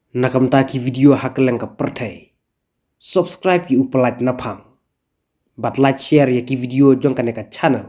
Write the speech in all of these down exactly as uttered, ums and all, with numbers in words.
Na ka bynta ki video ha kylleng ka pyrthei, subscribe ïa u Pyllait Naphang bad like, share ïa ki video jong kane ka channel.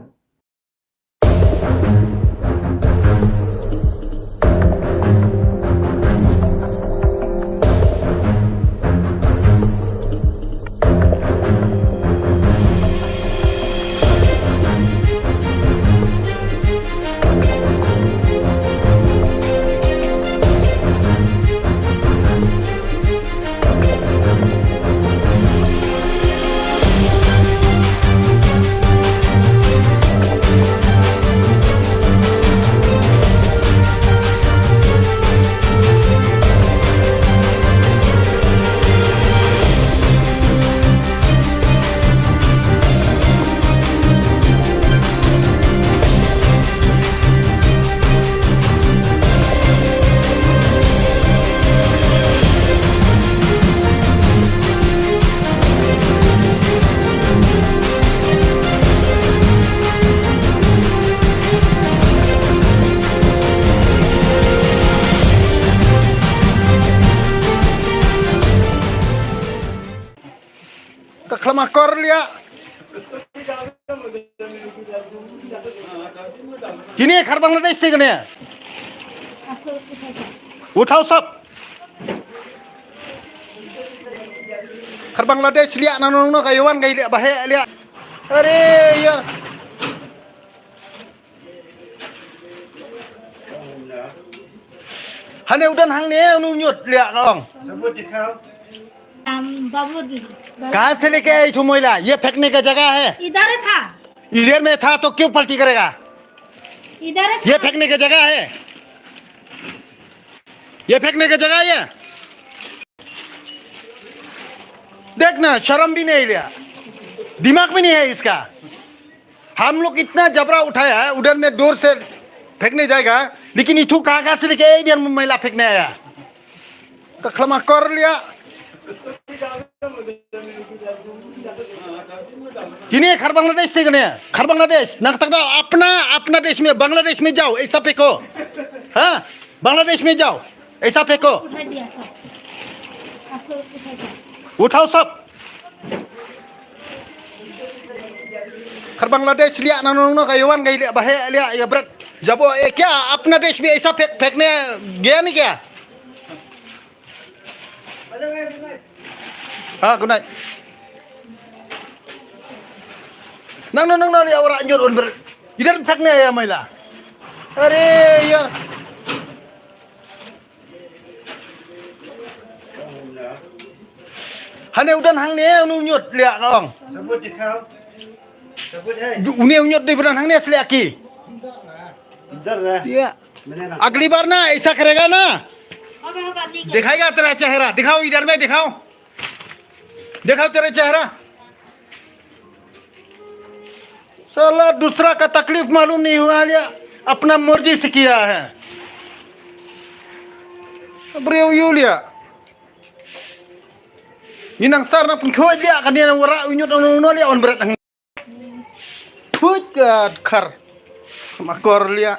Ka khlam akor liah. Kine khar Bangladesh te kine. Uthao sab. Khar Bangladesh liah, nang nang nang ka ïa wan ka liah, ba heh liah. Are yar. Hane u don hangne, u ñiut liah ka ong. हम बाबू। कहाँ से लेके आई तू मैला? ये फेंकने का जगह है? इधर था। इधर में था तो क्यों पलटी करेगा? इधर ये था। फेंकने का जगह है? ये फेंकने का जगह है? देखना, शर्म भी नहीं लिया, दिमाग भी नहीं है इसका। हम लोग इतना जबरा उठाया है, उधर में दूर से फेंकने जाएगा, लेकिन इथु कहाँ, कहाँ से लेके ए इधर मैला फेंकने आया? Ka khlam akor liah. Kine khar Bangladesh te kine, khar Bangladesh. Nang tak da apna, apna desh mein, Bangladesh mein jao, aisa pheko. Ha? Bangladesh mein jao, aisa pheko. उठा दिया सब। आपको उठा दिया। उठाओ सब। Khar Bangladesh liah, nang nang nang ka ïa wan ka liah, ba heh liah, ïa bret. Jabo, eh, kya apna desh mein aisa phek, phekne gaya nahi kya? हाँ, गुड नाइट। Nang nang nang nang, ïa wan ñiut un bret. Idan phekne ïa, मैला. अरे यार। Hane u don hangne, u ñiut liah ka ong. सबूत दिखाओ। सबूत है? Une u ñiut dei u don hangne, sliah ki. इधर है। या। मैंने ना अगली बार ना ऐसा करेगा ना, दिखाएगा तेरा चेहरा। दिखाओ, इधर में दिखाओ, दिखाओ तेरा चेहरा। साला दूसरा का तकलीफ मालूम नहीं हुआ, लिया अपना मर्जी से किया है। Briew ïu liah. Ngi nang sar nang pynkhuid liah, kane nang wanrah u ñiut, nang nang liah wan bret nang. Thuid ka khar. Makor liah.